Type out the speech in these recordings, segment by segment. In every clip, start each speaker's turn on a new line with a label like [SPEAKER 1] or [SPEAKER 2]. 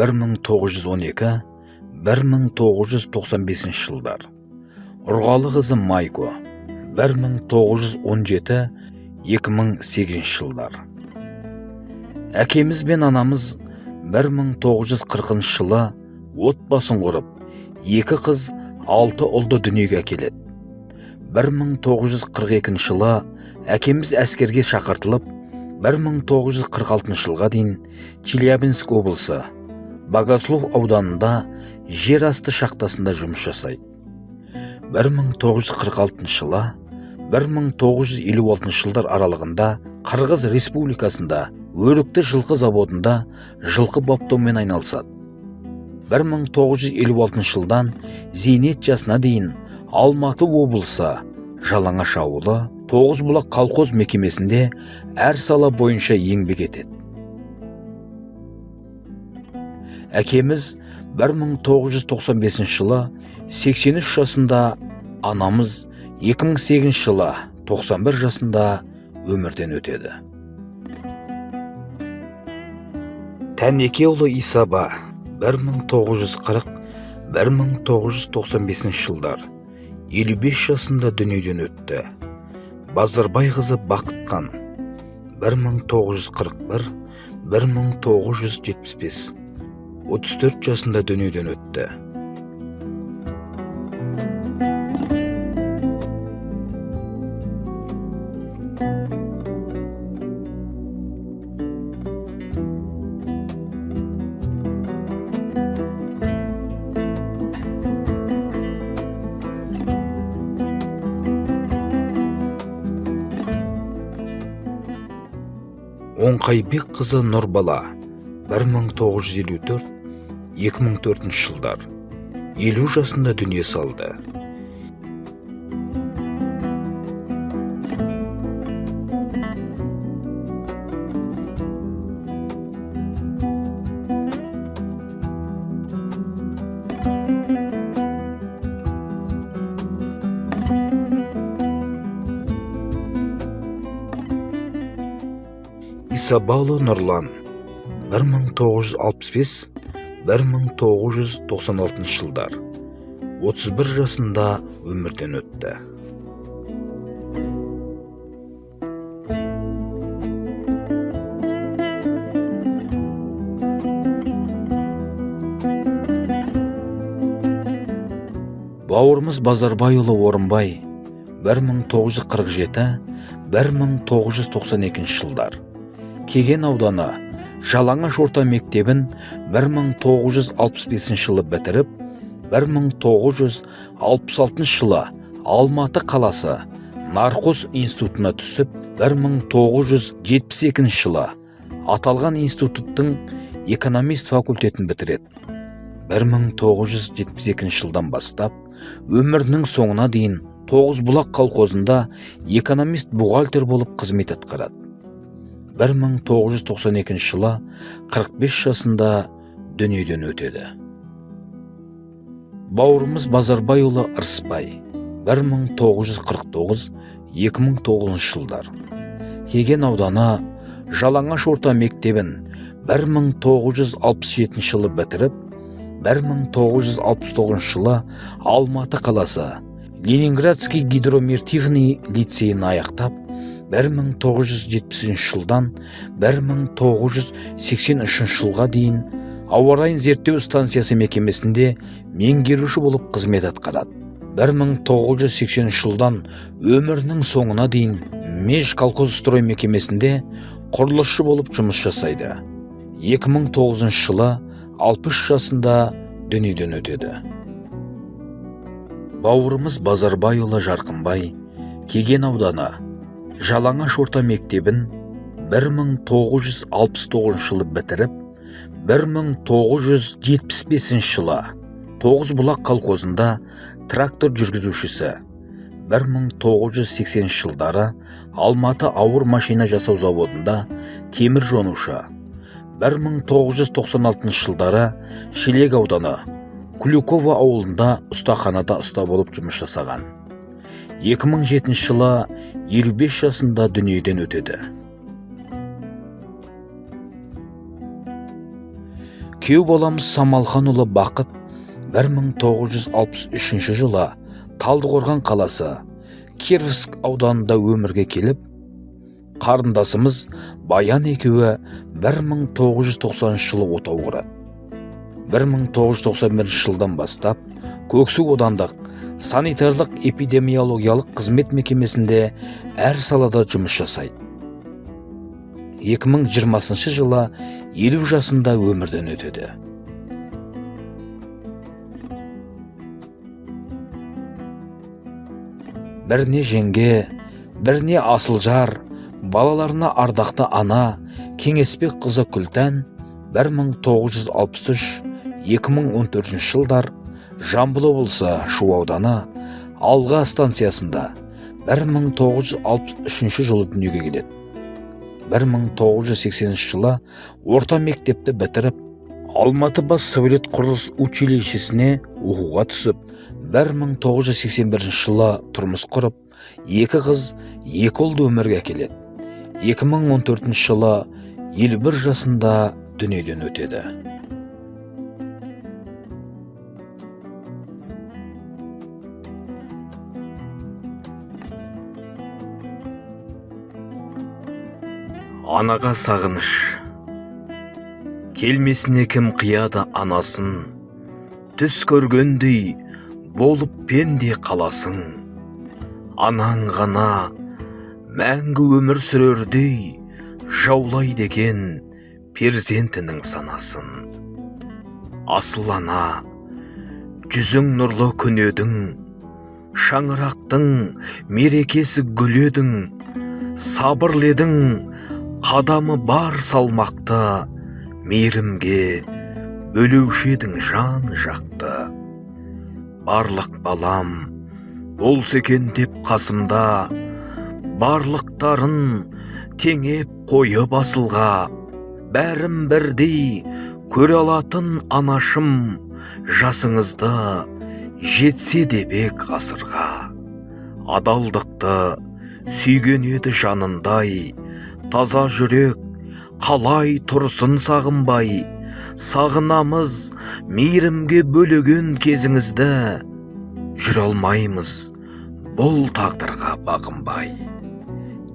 [SPEAKER 1] 1912-1995 жылдар. Ұрғалы қызы Майко 1917-2008 жылдар. Әкеміз бен анамыз 1940 жылы отбасын құрып, екі қыз, алты ұлды дүниеге әкеледі. 1942 жылы әкеміз әскерге шақыртылып, 1946 жылға дейін Челябинск облысы Богослов ауданында жер асты шахтасында жұмыс жасайды. 1946 жылы 1956 жылдар аралығында Қырғыз Республикасында Өрікті жылқы заводында жылқы баптаумен айналысады. 1956 жылдан зейнет жасына дейін Алматы облысы Жалаңаш ауылы Тоғызбұлақ колхоз мекемесінде әр сала бойынша еңбек етеді. Әкеміз 1995 жылы 83 жасында, анамыз 2008 жылы 91 жасында өмірден өтеді. Тәнекеұлы Исаба 1940-1995 жылдар 55 жасында дүниеден өтті. Базарбай қызы Бақытқан 1941-1975 34 жасында дүниеден өтті. Оңқайбек қызы Нұрбала 1954-2004 жылдар 50 жасында дүние салды. Исабаұлы Нұрлан 1965-1996 жылдар 31 жасында өмірден өтті. Бауырымыз Базарбайұлы Орынбай 1947-1992 жылдар Кеген ауданы Жалаңаш орта мектебін 1965 жылы бітіріп, 1966 жылы Алматы қаласы Нархоз институтына түсіп, 1972 жылы аталған институттың экономист факультетін бітіреді. 1972 жылдан бастап өмірінің соңына дейін Тоғызбұлақ колхозында экономист бухгалтер болып қызмет атқарады. 1992 жылы 45 жасында дүниеден өтеді. Бауырымыз Базарбайұлы Ырысбай 1949-2009 жылдар Кеген ауданы Жалаңаш орта мектебін 1967 жылы бітіріп, 1969 жылы Алматы қаласы Ленинградский гидрометрический лицейін аяқтап, 1973 жылдан 1983 жылға дейін ауа райын зерттеу станциясы мекемесінде меңгеруші болып қызмет атқарады. 1983 жылдан өмірінің соңына дейін Межколхозстрой мекемесінде құрылысшы болып жұмыс жасайды. 2009 жылы 60 жасында дүниеден өтеді. Бауырымыз Базарбайұлы Жарқынбай Кеген ауданы Жалаңаш орта мектебін 1969 жылы бітіріп, 1975 жылы Тоғызбұлақ колхозында трактор жүргізушісі, 1980 жылдары Алматы ауыр машина жасау заводында темір жонушы, 1996 жылдары Шелек ауданы Куликово ауылында ұстаханада ұста болып жұмыс жасаған. 2007 жылы 55 жасында дүниеден өтеді. Күйеу баламыз Самалханұлы Бақыт 1963 жылы Талдықорған қаласы Кировск ауданында өмірге келіп, қарындасымыз Баян екеуі 1990 жылы отау құрады. 1991 жылдан бастап Көксу аудандық санитарлық эпидемиологиялық қызмет мекемесінде әр салада жұмыс жасайды. 2020 жылы 50 жасында өмірден өтеді. Біріне жеңге, біріне асыл жар, балаларына ардақты ана Кеңесбек қызы Күлтән 1963-2014 жылдар Жамбыл облысы Шу ауданы Алға станциясында 1963 жылы дүниеге келеді. 1980 жылы орта мектепті бітіріп, Алматы бас сәулет құрылыс училищесіне оқуға түсіп, 1981 жылы тұрмыс құрып, екі қыз, екі ұлды өмірге әкеледі. 2014 жылы 51 жасында дүниеден өтеді. Анаға сағыныш. Келмесіне кім қияды анасын, түс көргендей болып пенде қаласың. Анаң ғана мәңгі өмір сүрердей жаулайды екен перзентінің санасын. Асыл ана, жүзің нұрлы күн едің, шаңырақтың мерекесі гүл едің, сабырлы едің, қадамы бар салмақты, мейірімге бөлеуші едің жан жақты. Барлық балам болса екен деп қасымда, барлықтарын теңеп қойып асылға, бәрін бірдей көре алатын анашым, жасыңызды жетсе де бек ғасырға. Адалдықты сүйген еді жанындай, таза жүрек қалай тұрсын сағынбай. Сағынамыз мейірімге бөлеген кезіңізді, жүре алмаймыз бұл тағдырға бағынбай.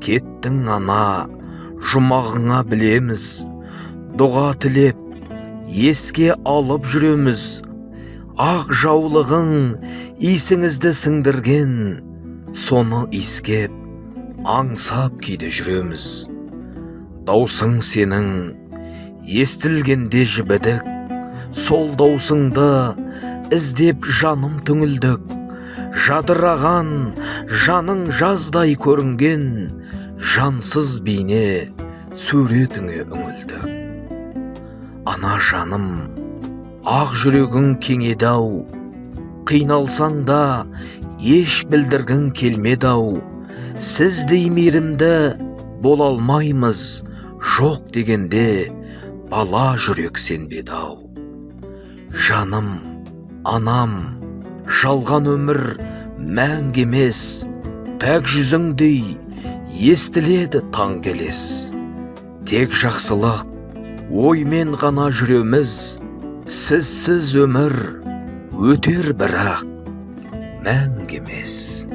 [SPEAKER 1] Кеттің ана, жұмағыңа білеміз, дұға тілеп еске алып жүреміз. Ақ жаулығың иісіңізді сіңдірген, соны иіскеп аңсап кейде жүреміз. Даусың сенің естілгенде жібідік, сол даусыңды іздеп жаным түңілдік. Жадыраған жаның жаздай көрінген, жансыз бейне суретіңе үңілдік. Ана жаным, ақ жүрегің кең еді-ау, қиналсаң да еш білдіргің келмеді-ау. Сіздей мейірімді бола алмаймыз, жоқ дегенде бала жүрек сенбеді-ау. Жаным, анам, жалған өмір мәңгі емес, пәк жүзіңдей естіледі таң келес. Тек жақсылық оймен ғана жүреміз, сізсіз өмір өтер бірақ мәңгі емес.